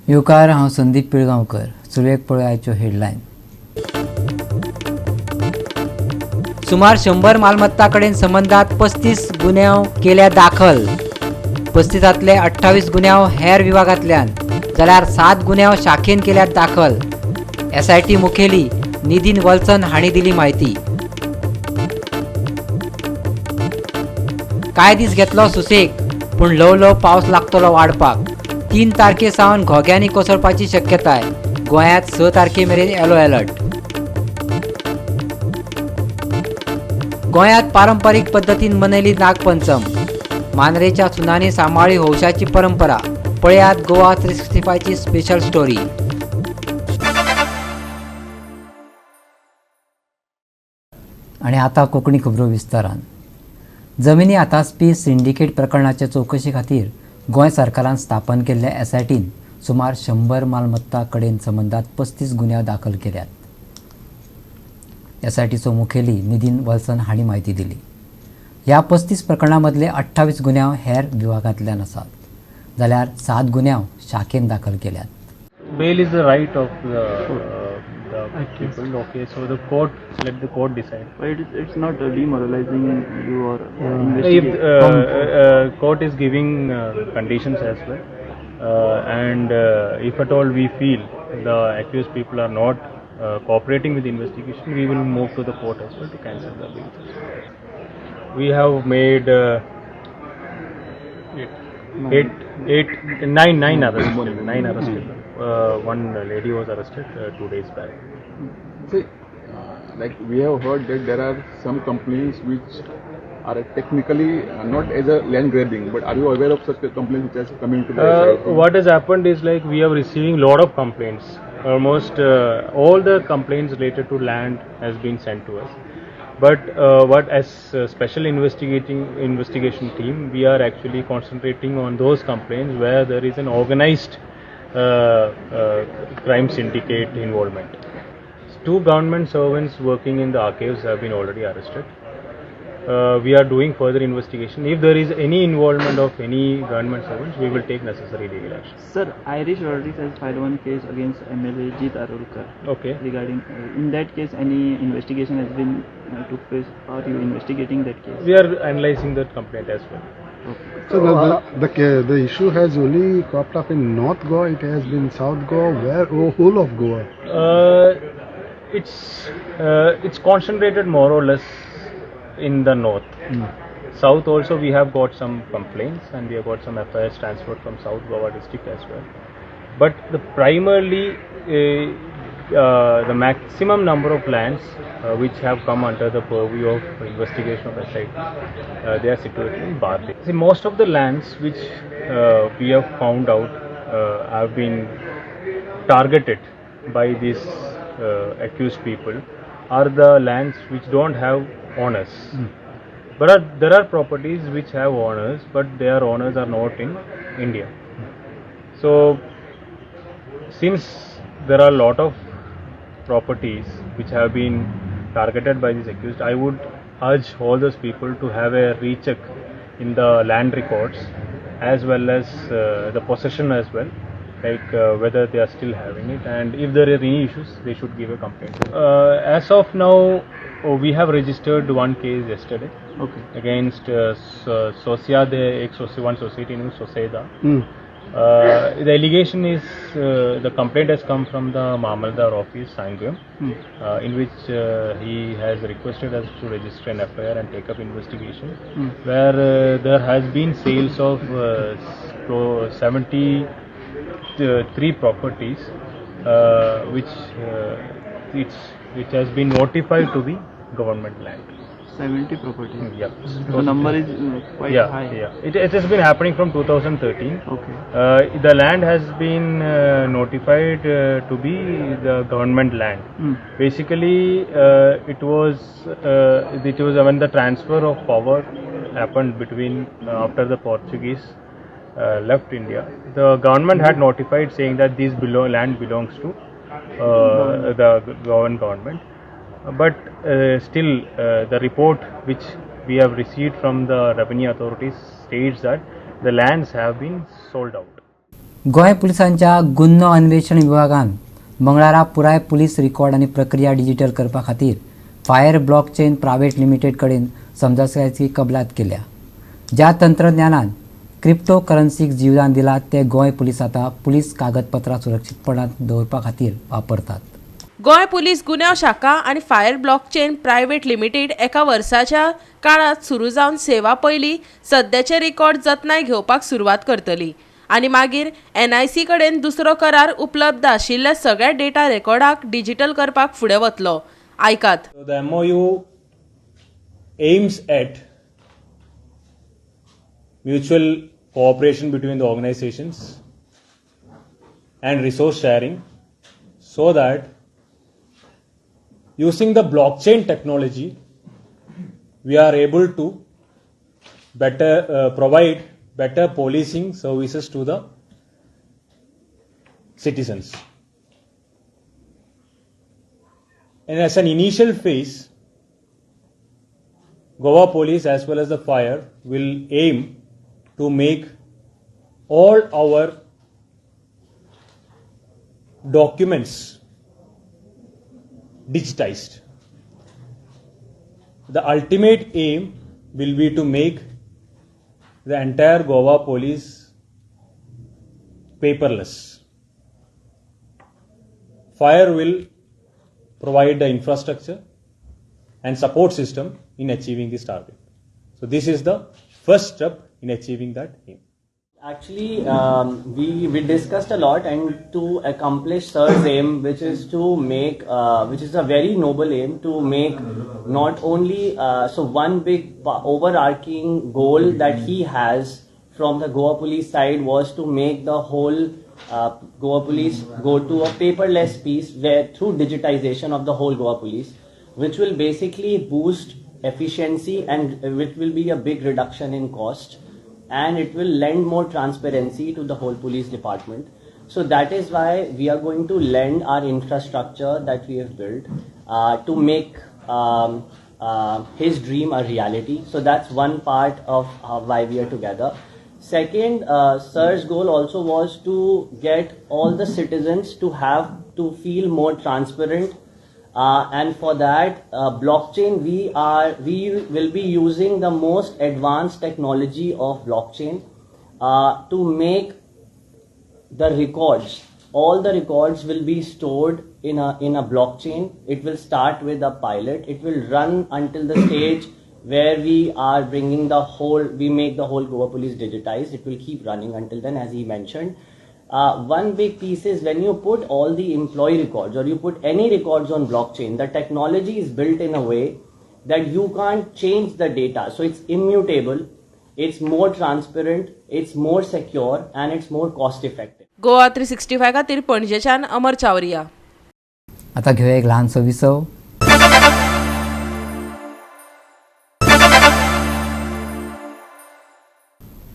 येवकार, हांव संदीप पिळगांवकर. सुरवेक पळय आयच्यो हेडलायन. सुमार 100 मालमत्ता कडेन संबंदात 35 गुन्यांव केल्या दाखल. 35तांतले 28 गुन्यांव हेर विभागांतल्यान जाल्यार 7 गुन्यांव शाखेन केल्यात दाखल. एसआयटी मुखेली निधीन वल्सन हांणी दिली म्हायती. कांय दीस घेतलो सुसेग, पूण ल्हव ल्हव पावस लागतलो वाडपाक. 3 तारखे सावन घोग्यांनी कोसळपाची शक्यताय. गोंयांत 6 तारखे मेरेन येलो अलर्ट. गोंयांत पारंपरीक पद्दतीन मनयली नागपंचम. मांद्रेच्या सुनांनी सांबाळ्ळी हौशाची परंपरा. पळयात गोवा 365ची स्पेशल स्टोरी. आणि आता कोंकणी खबरो विस्तारान. जमिनी हातासपी सिंडिकेट प्रकरणाचे चवकशे खातीर गोंय सरकारान स्थापन केल्ल्या एसआयटीन सुमार 100 मालमत्ता कडेन संबंदात 35 गुन्यांव दाखल केल्यात. एसआयटीचो मुखेली निधीन वल्सन हांणी म्हायती दिली. ह्या 35 प्रकरणां मदले 28 गुन्यांव हेर विभागांतल्यान आसात जाल्यार 7 गुन्यांव शाखेन दाखल केल्यात. Bail is the right of the people. Okay, so the court, let the court decide. But it's not demoralizing you or If court is giving conditions as well, and if at all we feel the accused people are not cooperating with the investigation, we will move to the court as well to cancel the bail. We have made 9 arrests. 9 arrested. One lady was arrested 2 days back. See, like we have heard that there are some complaints which are technically not as a land grabbing, but are you aware of such complaints which are coming to the SIT? What has happened is, like, we are receiving lot of complaints. Almost all the complaints related to land has been sent to us. But what as a special investigation team, we are actually concentrating on those complaints where there is an organized crime syndicate involvement. 2 government servants working in the archives have been already arrested. We are doing further investigation. If there is any involvement of any government servants, we will take necessary legal action. Sir, Irish Rodriguez has filed one case against MLA Jeet Arolkar. Okay. Regarding in that case, any investigation has been took place? Are you investigating that case? We are analyzing that complaint as well. Okay. So the issue has only cropped up in North Goa. It has been South Goa, where whole of Goa? It's concentrated more or less in the north. South also we have got some complaints and we have got some FIRs transferred from South Goa district as well. But the primarily the maximum number of lands which have come under the purview of investigation of SIT, they are situated in Bardez. See, most of the lands which we have found out have been targeted by these accused people are the lands which don't have owners. But there are properties which have owners, but their owners are not in India. So, since there are a lot of properties which have been targeted by these accused, I would urge all those people to have a recheck in the land records as well as the possession as well, like whether they are still having it, and if there are any issues, they should give a complaint. As of now, we have registered one case yesterday. Okay. Against Sociedad, one society named Sociedad. The allegation is the complaint has come from the Mamaldar office, Sanguem, in which he has requested us to register an FIR and take up investigation, where there has been sales of 73 properties, which has been notified to be government land. 70 properties. Yeah. The number is quite high. Yeah. It has been happening from 2013. Okay. The land has been notified to be the government land. Basically, it was when the transfer of power happened between after the Portuguese left India. The government had notified saying that this land belongs to the Goan government. But still the report which we have received from the revenue authorities states that the lands have been sold out. Goa पुलिसांच्या गुन्यांव अन्वेषण विभागान मंगळारा पुराय police record आनी प्रक्रिया digital करपा खातीर फायर ब्लॉकचेन प्रायव्हेट लिमिटेड कडेन समजकायेची कबलात केल्या. ज्या तंत्रज्ञानान क्रिप्टो करन्सीक जीवदान दिला ते गोंय पुलीस आतां पुलीस कागदपत्रां सुरक्षीतपणान दवरपा खातीर वापरतात. गोंय पुलीस गुन्यांव शाखा आनी फायर ब्लॉकचेन प्रायव्हेट लिमिटेड एका वर्साच्या काळांत सुरू जावन सेवा पयली सद्याचे रिकॉर्ड जतनाय घेवपाक सुरवात करतली आनी मागीर एनआयसी कडेन दुसरो करार उपलब्ध आशिल्ल्या सगळ्या डेटा रेकॉर्डाक डिजिटल करपाक फुडें वतलो. आयकात. The MOU aims at mutual cooperation between the organizations and resource sharing so that using the blockchain technology we are able to better provide better policing services to the citizens. And as an initial phase, Goa Police as well as the fire will aim to make all our documents digitized. The ultimate aim will be to make the entire Goa Police paperless. Fire will provide the infrastructure and support system in achieving this target. So this is the first step in achieving that aim. Actually, we discussed a lot, and to accomplish sir's aim, which is to make, which is a very noble aim, to make not only so one big overarching goal that he has from the Goa Police side was to make the whole Goa Police go to a paperless piece where through digitization of the whole Goa Police, which will basically boost efficiency and which will be a big reduction in cost, and it will lend more transparency to the whole police department. So that is why we are going to lend our infrastructure that we have built to make his dream a reality. So that's one part of why we are together. Second, sir's goal also was to get all the citizens to have to feel more transparent, and for that blockchain, we will be using the most advanced technology of blockchain to make the records. All the records will be stored in a blockchain. It will start with a pilot. It will run until the stage where we are bringing the whole, we make the whole Goa Police digitized. It will keep running until then, as he mentioned. One big piece is when you put all the employee records or you put any records on blockchain, the technology is built in a way that you can't change the data. So it's immutable, it's more transparent, it's more secure, and it's more cost effective. Goa 365 खातीर पणजेच्यान अमर चावरिया. आता घेऊया एक ल्हानसो विसव.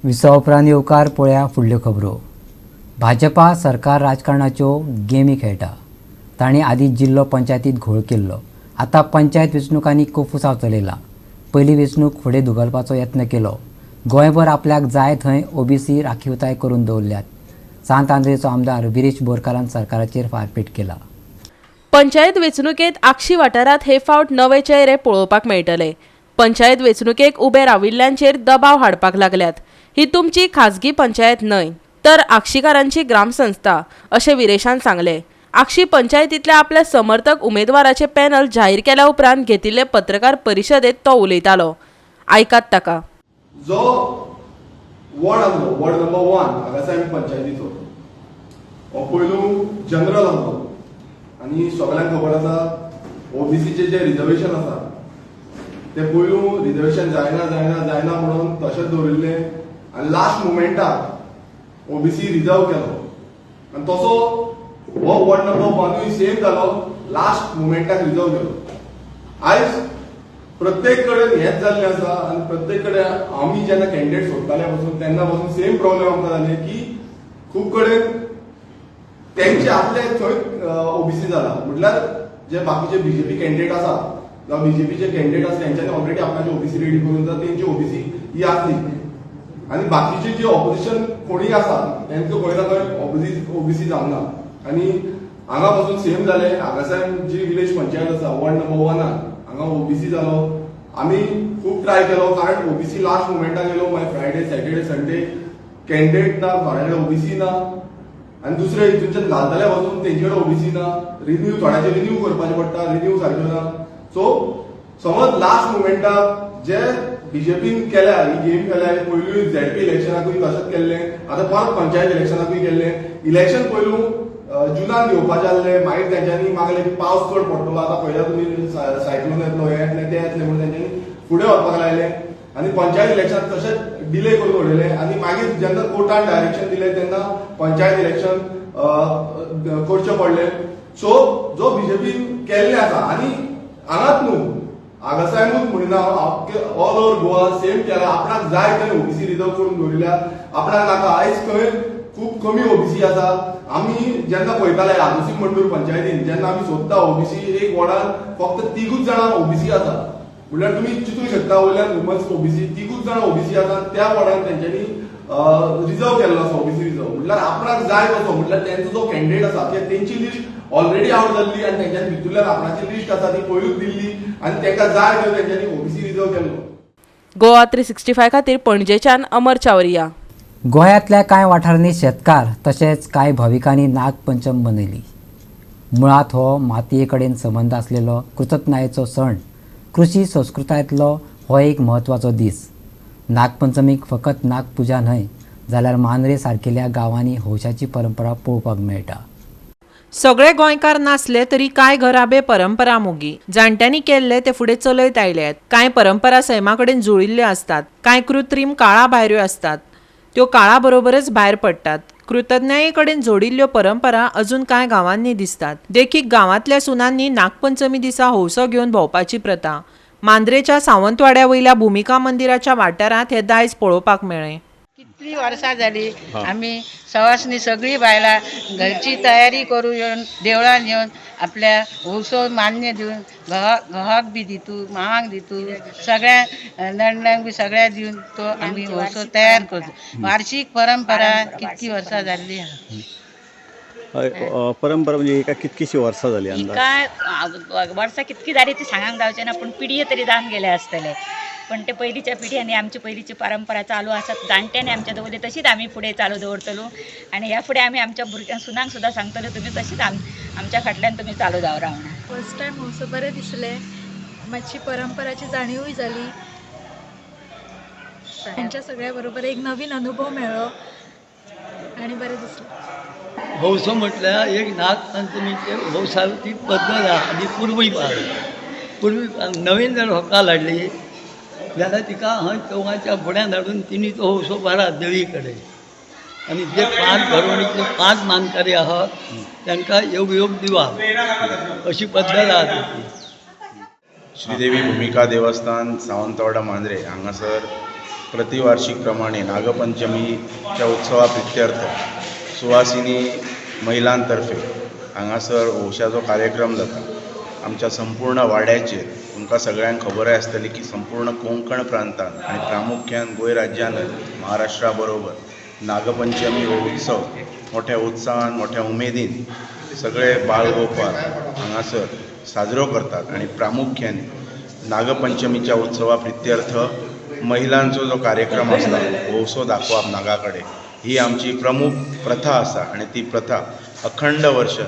विसवा उपरांत येवकार पळया फुडल्यो खबरो. भाजपा सरकार राजकारणाच्यो गेमी खेळटा. तांणी आदीं जिल्लो पंचायतीत घोळ केल्लो, आतां पंचायत वेंचणुकांनी कोफुसांव चलयला. पयली वेंचणूक फुडें धुकलपाचो यत्न केलो. गोंयभर आपल्याक जाय थंय ओबीसी राखीवताय करून दवरल्यात. सांत आंद्रेचो आमदार विरेश बोरकारान सरकाराचेर फारपेट केला. पंचायत वेंचणुकेंत आगशी वाठारांत हे फावट नवे चेहरे पळोवपाक मेळटले. पंचायत वेंचणुकेक उबे राविल्ल्यांचेर दबाव हाडपाक लागल्यात. ही तुमची खाजगी पंचायत न्हय तर आगशीकारांची ग्रामसंस्था अशें विरेशान सांगलें. आगशी पंचायतींतल्या आपल्या समर्थक उमेदवाराचे पॅनल जाहीर केल्या उपरांत घेतिल्ले पत्रकार परिशदेंत तो उलयतालो. आयकात ताका. जो वॉर्ड आसलो, वॉर्ड नंबर 1 हांगासर आमी पंचायतीचो हो पयलू जनरल आसलो आनी सगळ्यांक खबर आसा ओबीसीचे जे रिजर्वेशन आसा ते पयलू रिजर्वेशन जायना जायना जायना म्हणून तशेंच दवरिल्लें आनी लास्ट मुमेंटाक ओबीसी रिजर्व केलो आनी तसो हो वॉर्ड नंबर 1 सेम जालो, लास्ट मुमेंटाक रिजर्व केलो. आयज प्रत्येक कडेन हेंच जाल्लें आसा आनी प्रत्येक कडेन आमी जेन्ना कॅन्डिडेट सोदताले पसून तेन्ना पसून सेम प्रॉब्लेम आमकां जाले की खूब कडेन तेंचे आपले थंय ओबीसी जाला, म्हटल्यार जे बाकीचे बीजेपी कॅन्डिडेट आसा जावं बीजेपीचे कॅन्डिडेट आसा तेंच्यांनी ऑलरेडी आपणाचे ओबीसी रेडी करून जाता, तेंची ओबीसी ही आसली. आनी बाकीचे जे ऑपोजिशन कोणीय आसा तेंचो खंय ना खंय ओबीसी जावंक ना. आनी हांगा पासून सेम जालें. आगासायम जी विलेज पंचायत आसा वॉर्ड नंबर 1 हांगा ओबीसी जालो. आमी खूब ट्राय केलो कारण ओबीसी लास्ट मुमेंटाक येयलो. मागीर फ्रायडे सॅटर्डे संडे कॅन्डिडेट ना, थोड्या ओबीसी ना आनी दुसरे हितूनच्यान घालतले वचून तेंचे कडेन ओबीसी ना. रिन्यू थोड्याचे रिन्यू करपाचें पडटा, रिन्यू सारक्यो ना. सो समज लास्ट मुमेंटाक जे बीजेपीन केल्या ही गेम केल्या, पयलू झेडपी इलेक्शनाकूय तशेंच केल्लें, आतां परत पंचायत इलेक्शनाकूय केल्लें. इलेक्शन पयलू जुनान घेवपाचें आसलें, मागीर तेंच्यांनी मागलें की पावस चड पडटलो आतां पळयता तुमी सायक्लोन येतलो, हें येतलें तें येतलें म्हणून तेंच्यांनी फुडें व्हरपाक लायलें आनी पंचायत इलेक्शन तशेंच डिले करून उडयलें. आनी मागीर जेन्ना कोर्टान डायरेक्शन दिलें तेन्ना पंचायत इलेक्शन करचें पडलें. सो जो बीजेपीन केल्लें आसा आनी हांगाच न्हू आगासायमूच म्हणिना, ऑल ओवर गोवा सेम केला. आपणाक जाय थंय ओबीसी रिजर्व करून दवरिल्या, आपणाक नाका. आयज खंय खूब कमी ओबीसी आसा. आमी जेन्ना पळयताले आदोसी मंडूर पंचायतीन जेन्ना आमी सोदता ओबीसी एक वॉर्डान फक्त 3 जाणां ओबीसी आसा. म्हणल्यार तुमी चिंतूंक शकता वयल्यान वुमन्स ओबीसी 3 जाणां ओबीसी आसा. त्या वॉर्डान तेंच्यांनी रिजर्व केल्लो आसा ओबीसी रिजर्व. म्हणल्यार आपणाक जाय तसो, म्हणल्यार तेंचो जो कॅन्डिडेट आसा तेंची लिस्ट ऑलरेडी आवट जाल्ली आनी तेंच्यांनी भितूरल्यान आपणाची लिस्ट आसा ती पयलूच दिल्ली आनी तेंकां जाय थंय तेंच्यांनी ओबीसी रिजर्व केल्लो. गोवा 365 खातीर पणजेच्यान अमर चावरिया. गोंयांतल्या कांय वाठारांनी शेतकार तशेंच कांय भाविकांनी नागपंचम मनयली. मुळांत हो मातये कडेन संबंद आसलेलो कृतज्ञतायेचो सण. कृशी संस्कृतायेंतलो हो एक म्हत्वाचो दीस. नागपंचमीक फकत नागपुजा न्हय जाल्यार मांद्रे सारकेल्या गांवांनी हौशाची परंपरा पळोवपाक मेळटा. सगळे गोंयकार नासले तरी कांय घराबे परंपरा मोगी. जाणट्यांनी केल्ले ते फुडें चलयत आयल्यात. कांय परंपरा सैमा कडेन जुळिल्ल्यो आसतात, कांय कृत्रीम काळा भायऱ्यो आसतात, त्यो काळा बरोबरच भायर पडटात. कृतज्ञताये कडेन जोडिल्ल्यो परंपरा अजून कांय गांवांनी दिसतात. देखीक गांवांतल्या सुनांनी नागपंचमी दिसा हौसो घेवन भोंवपाची प्रथा. मांद्रेच्या सावंतवाड्या वयल्या भुमिका मंदिराच्या वाठारांत हे दायज पळोवपाक मेळ्ळें. कितली वर्सां जाली आमी सवासणी सगळीं बायलां घरची तयारी करून येवन देवळान येवन आपल्या हौसो मान्य दिवन घोवाक बी दितू, मावाक दितू, सगळ्या नंडांक बी सगळ्या दिवन तो आमी हौसो तयार करतो. वार्षिक परंपरा कितकी वर्सां जाल्ली आहा. परंपरा म्हणजे एका कितकीशी वर्सां जाली अंदाज? हिका वर्सां कितकी जाली ती सांगूंक जावचें ना, पूण पिढये तरी जावन गेले आसतले. पण ते पयलींच्या पिढी आनी आमची पयलींची परंपरा चालू आसा. जाणट्यांनी आमच्या दवरली तशीच आमी फुडें चालू दवरतलो आनी ह्या फुडें आमी आमच्या भुरग्यांक सुनांक सुद्दां सांगतलो तुमी तशीच आमच्या फाटल्यान तुमी चालू दवरा म्हणून. फर्स्ट टायम हौसो बरें दिसलें, मातशी परंपराची जाणीवूय जाली, तांच्या सगळ्या बरोबर एक नवीन अनुभव मेळ्ळो आनी बरें दिसलें. हौसो म्हटल्यार एक नागपंचमीचे हौसाची पद्दत आहा आनी पूर्वी पूर्वी नवीन जर होकाल हाडली जाल्यार तिका हय चौगाच्या फुड्यान हाडून तिणी तो हौसो बारा देवी कडेन आनी जे 5 घरवणीचे 5 मानकरी आहात तांकां योग योग दिवप अशी पद्दत आहा ती. श्रीदेवी भुमिका देवस्थान सावंतवाडा मांद्रे हांगासर प्रतिवार्षिक प्रमाणे नागपंचमीच्या उत्सवा प्रित्यर्थ सुवासिनी महिलांतर्फे हांगासर हौशाचो कार्यक्रम जाता. आमच्या संपूर्ण वाड्याचेर तुमकां सगळ्यांक खबरय आसतली की संपूर्ण कोंकण प्रांतान आनी प्रामुख्यान गोंय राज्यानय महाराष्ट्रा बरोबर नागपंचमी हो उत्सव मोठ्या उत्साहान मोठ्या उमेदीन सगळे बाळगोपाल हांगासर साजरो करतात आनी प्रामुख्यान नागपंचमीच्या उत्सवा प्रित्यर्थ महिलांचो जो कार्यक्रम आसता हौसो दाखोवप नागा कडेन ही आमची प्रमुख प्रथा आसा आनी ती प्रथा अखंड वर्ष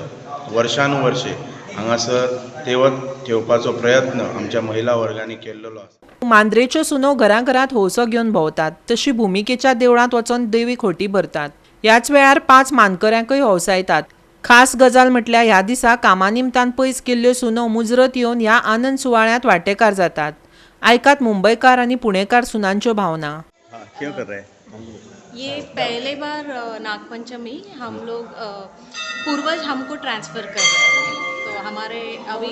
वर्षानुवर्षे हांगासर तेवत ठेवपाचो प्रयत्न आमच्या महिला वर्गांनी केल्लो आसा. मांद्रेच्यो सुनो घराघरांत हौसो घेवन भोंवतात, तशी भुमिकेच्या देवळांत वचून देवी खोटी भरतात. ह्याच वेळार 5 मानकऱ्यांकय हौसायतात. खास गजाल म्हटल्यार ह्या दिसा कामा निमतान पयस केल्ल्यो सुनो मुजरत येवन ह्या आनंद सुवाळ्यांत वांटेकार जातात. आयकात मुंबयकार आनी पुणेकार सुनांच्यो भावना. क्यों कर रहे हैं? ये पहले बार नागपंचमी हम लोग पूर्वज हमको ट्रांसफ़र कर रहे हैं, तो हमारे अभी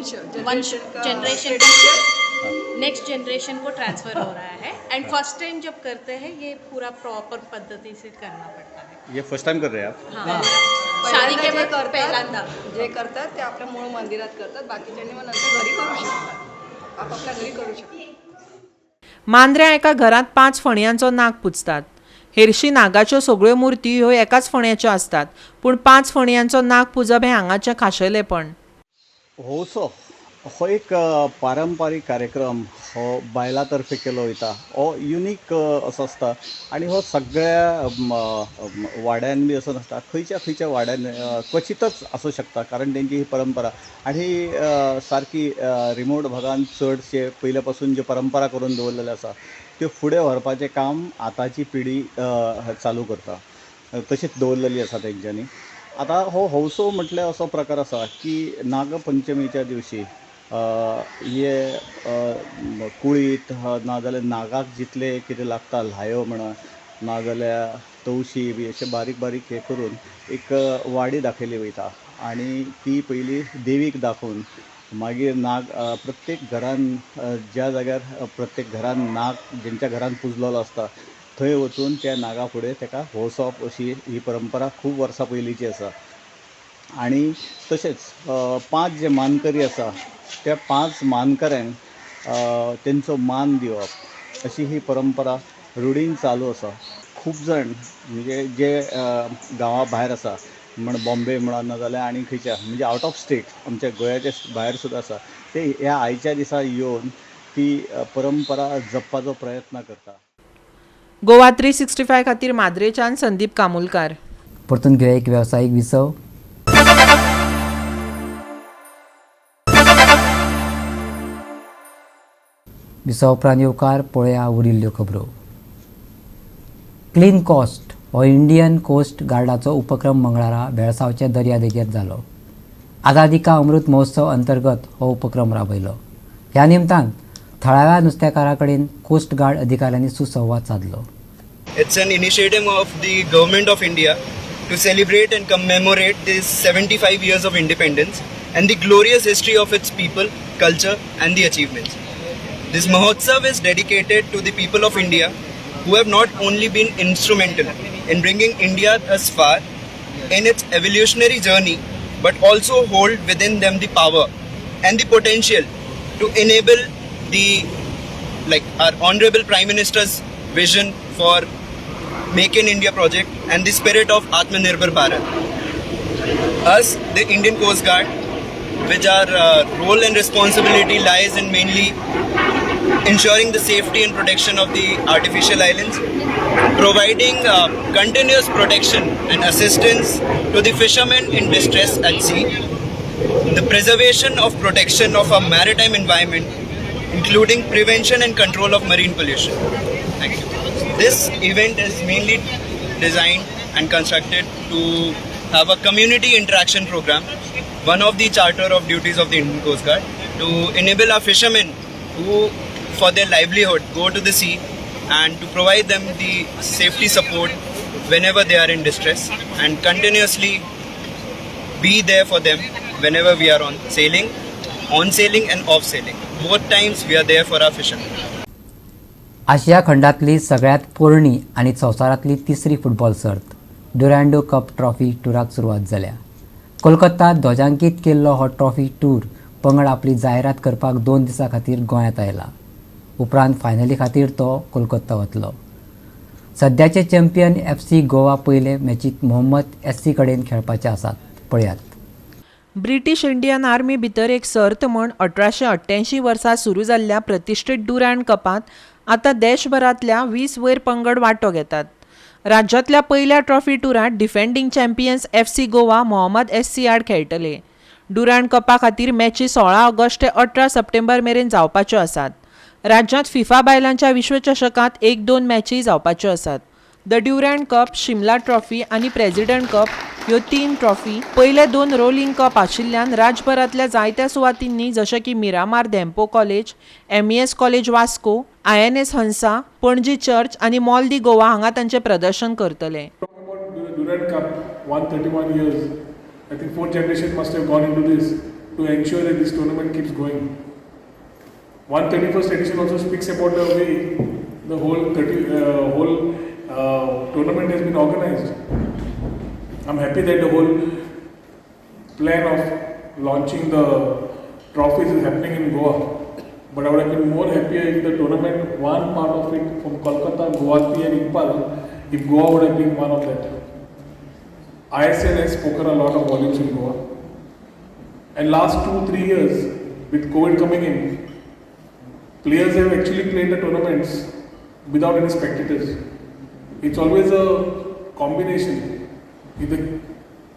वंश जनरेशन नेक्स्ट जनरेशन को ट्रांसफ़र हो रहा है। एंड फर्स्ट टाइम जब करते हैं ये पूरा प्रॉपर पद्धति से करना पड़ता है। ये फर्स्ट टाइम कर रहे हैं आप? हाँ, शादी के बाद पहिल्यांदा जे करतात ते आपल्या मूळ मंदिरात करतात, बाकीच्यांनी मग नंतर घरी करू शकतात, आपापल्या घरी करू शकतात। मांद्र्या एका घरात 5 फणयांचो नाग पुजतात। हेरशी नागाच्यो सगळ्यो मूर्ती ह्यो एकाच फणयाच्यो आसतात, पूण 5 फणयांचो नाग पुजप हें हांगाचें खाशेलेपण. होवसो हो एक पारंपारीक कार्यक्रम हो बायलां तर्फे केलो वयता. हो युनीक असो आसता आनी हो सगळ्या वाड्यान बी असो नासता, खंयच्या खंयच्या वाड्यान क्वचितच आसूं शकता, कारण तेंची ही परंपरा आनी सारकी रिमोट भागान चडशे पयले पासून ज्यो परंपरा करून दवरलेल्यो आसा त्यो फुडें व्हरपाचें काम आतांची पिढी चालू करता, तशीच दवरलेली आसा तेंच्यांनी. आतां हो हौसो म्हटल्यार असो प्रकार आसा की नागपंचमीच्या दिवशी हे कुळीत नाजाल्यार नागाक जितले कितें लागता, ल्हायो म्हणा नाजाल्यार तवशी बी अशें बारीक बारीक हें करून एक वाडी दाखयली वयता आनी ती पयली देवीक दाखोवन मागीर नाग प्रत्येक घरान ज्या जाग्यार प्रत्येक घरान नाग जेंच्या घरान पुजलेलो आसता थंय वचून त्या नागा फुडें ताका होसप अशी ही परंपरा खूब वर्सां पयलींची आसा. आनी तशेंच 5 जे मानकरी आसा त्या 5 मानकऱ्यांक तेंचो मान दिवप अशी ही परंपरा रुढीन चालू आसा. खूब जाण म्हणजे जे गांवा भायर आसा म्हण बॉम्बे म्हणा नाजाल्यार आनी खंयच्या म्हणजे आवट ऑफ स्टेट आमच्या गोंयाच्या भायर सुद्दां आसा ते ह्या आयच्या दिसा येवन ती परंपरा जपपाचो प्रयत्न करता. गोवा 365 खातीर माद्रेच्यान संदीप कामुलकार. परतून घेवया एक वेवसायीक विसव. विसव उपरांत येवकार पळया उरिल्ल्यो खबरो. क्लीन कोस्ट हो इंडियन कोस्ट गार्डाचो उपक्रम मंगळारा बेळसावच्या दर्यादेगेर जालो. आझादी का अमृत महोत्सव अंतर्गत हो उपक्रम राबयलो. ह्या निमतान थळाव्या नुस्तेकारां कडेन कोस्ट गार्ड अधिकाऱ्यांनी सुसंवाद सादलो. It's an initiative of the government of India to celebrate and commemorate this 75 years of independence and the glorious history of its people, culture and the achievements. This Mahotsav is dedicated to the people of India who have not only been instrumental in bringing India thus far in its evolutionary journey, but also hold within them the power and the potential to enable the, like, our Honorable Prime Minister's vision for Make in India project and the spirit of Atmanirbhar Bharat. Us, the Indian Coast Guard, which our role and responsibility lies in mainly ensuring the safety and protection of the artificial islands, providing continuous protection and assistance to the fishermen in distress at sea, the preservation of protection of our maritime environment, including prevention and control of marine pollution. Thank you. This event is mainly designed and constructed to have a community interaction program, one of the charter of duties of the Indian Coast Guard, to enable our fishermen who for their livelihood go to the sea and to provide them the safety support whenever they are in distress and continuously be there for them whenever we are on sailing and off sailing. Both times we are there for our fishermen. आशिया खंडातली सगळ्यात पोरणी आनी संवसारांतली तिसरी football सर्त Durango cup trophy टुराक सुरवात जाल्या. कोलकाता ध्वजांकीत केल्लो हो ट्रॉफी टूर पंगड आपली जायरात करपाक 2 दिसां खातीर गोंयांत आयला. उपरांत फायनली खातीर तो कोलकाता वतलो. सद्याचे चॅम्पियन FC Goa पयले मॅचीत मोहम्मद SC कडेन खेळपाचे आसात. पळयात. ब्रिटीश इंडियन आर्मी भितर एक सर्त म्हूण 1888 वर्सा सुरू जाल्ल्या प्रतिश्ठीत डुरांड कपांत आतां देशभरांतल्या 20 वयर पंगड वांटो घेतात. राज्यांतल्या पयल्या trophy टुरांत defending champions FC Goa Mohammedan SC आड खेळटले. डुरांड कपा खातीर मॅची 16 ऑगस्ट ते 18 सप्टेंबर मेरेन जावपाच्यो आसात. राज्यांत फिफा बायलांच्या विश्वचषकांत 1-2 मॅची जावपाच्यो आसात. The Durand cup, Shimla trophy आनी प्रेसिडेंट कप ह्यो 3 ट्रॉफी पयले 2 रोलिंग कप आशिल्ल्यान राज्यभरांतल्या जायत्या सुवातींनी जशें की Miramar Dempo college, MES college Vasco, INS Hansa, Panaji church आनी मॉल दी गोवा हांगा तांचें प्रदर्शन करतले. Durand Cup, 131 years. I think 4 generations must have gone into this to ensure that this tournament keeps going. 131st edition also speaks about the way the whole tournament has been organized. I'm happy that the whole plan of launching the trophies is happening in Goa. But I would have been more happier if the tournament, one part of it from Kolkata, Guwahati and Imphal if Goa would have been one of that. ISL has spoken a lot of volumes in Goa. And last 2-3 years, with COVID coming in, players have actually played the tournaments without any spectators. It's always a combination. If the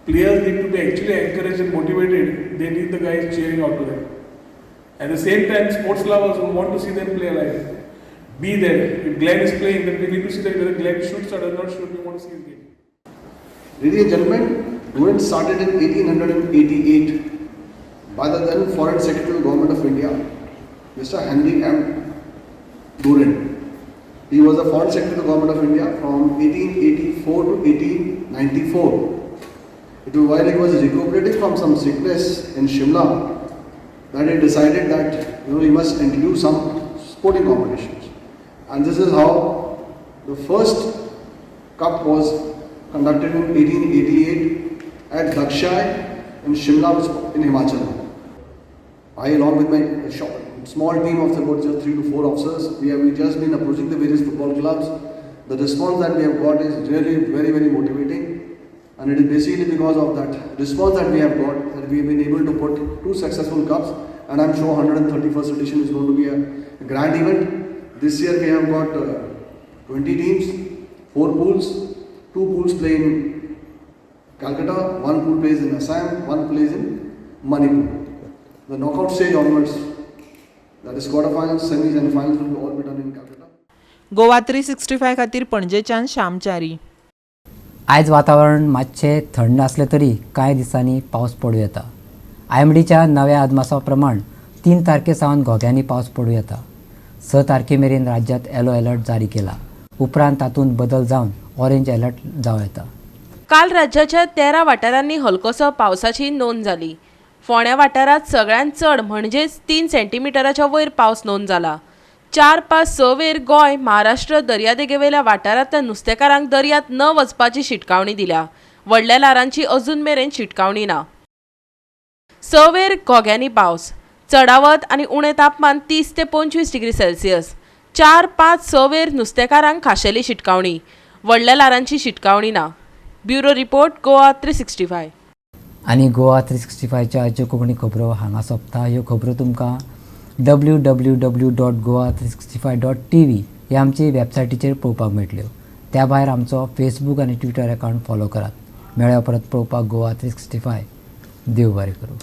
players need to be actually encouraged and motivated, they need the guys cheering out to them. At the same time, sports lovers who want to see them play alive, be there. If Glenn is playing, then we need to see that whether Glenn shoots or does not shoot, we want to see his game. Ladies and gentlemen, Durand started in 1888 by the then Foreign Secretary of the Government of India, Mr. Henry M. Durand. He was the Foreign Secretary of the Government of India from 1884 to 1894. It was while he was recuperating from some sickness in Shimla that he decided that he must introduce some sporting competitions. And this is how the first cup was conducted in 1888 at Dakshai in Shimla, in Himachal. I, along with my small team of about just 3 to 4 officers, we have just been approaching the various football clubs. The response that we have got is really very, very motivating. And it is basically because of that response that we have got that we have been able to put 2 successful cups, and I'm sure 131st edition is going to be a grand event. This year we have got 20 teams, 4 pools, 2 pools play in Calcutta, 1 pool plays in Assam, 1 plays in Manipur. The knockout stage onwards, that is quarterfinals, semis and finals will all be done in Calcutta. Goa 365 खातीर पणजेच्यान श्यामचारी. आयज वातावरण मातशें थंड आसलें तरी कांय दिसांनी पावस पडूं येता. आयएमडीच्या नव्या अदमासा प्रमाण 3 तारखे सावन घोग्यांनी पावस पडूं येता. 6 तारखे मेरेन राज्यांत येलो अलर्ट जारी केला. उपरांत तातूंत बदल जावन ऑरेंज अलर्ट जावं येता. काल राज्याच्या 13 वाठारांनी हलकोसो पावसाची नोंद जाली. फोंड्या वाठारांत सगळ्यांत चड म्हणजेच 3 सेंटीमिटराच्या वयर पावस नोंद जाला. 4, 5, 6 वेर गोंय महाराष्ट्र दर्यादेगेवेल्या वाठारांतल्या नुस्तेकारांक दर्यांत न वचपाची शिटकावणी दिल्या. व्हडल्या ल्हारांची अजून मेरेन शिटकावणी ना. 6 वेर घोग्यांनी पावस, चडावत आनी उणें तापमान 30 ते 25 डिग्री सेल्सियस. 4, 5, 6 वेर नुस्तेकारांक खाशेली शिटकावणी, व्हडल्या ल्हारांची शिटकावणी ना. Bureau report, Goa 365. आनी गोवा 365च्या आजच्यो कोंकणी खबरो हांगा सोंपता. ह्यो खबरो तुमकां www.goa365.tv ह्या आमची वेबसायटीचेर पळोवपाक मेळटल्यो. त्या भायर आमचो फेसबूक आनी ट्विटर अकावंट फॉलो करात. मेळ्या परत पळोवपाक गोवा 365. देव बरें करूं.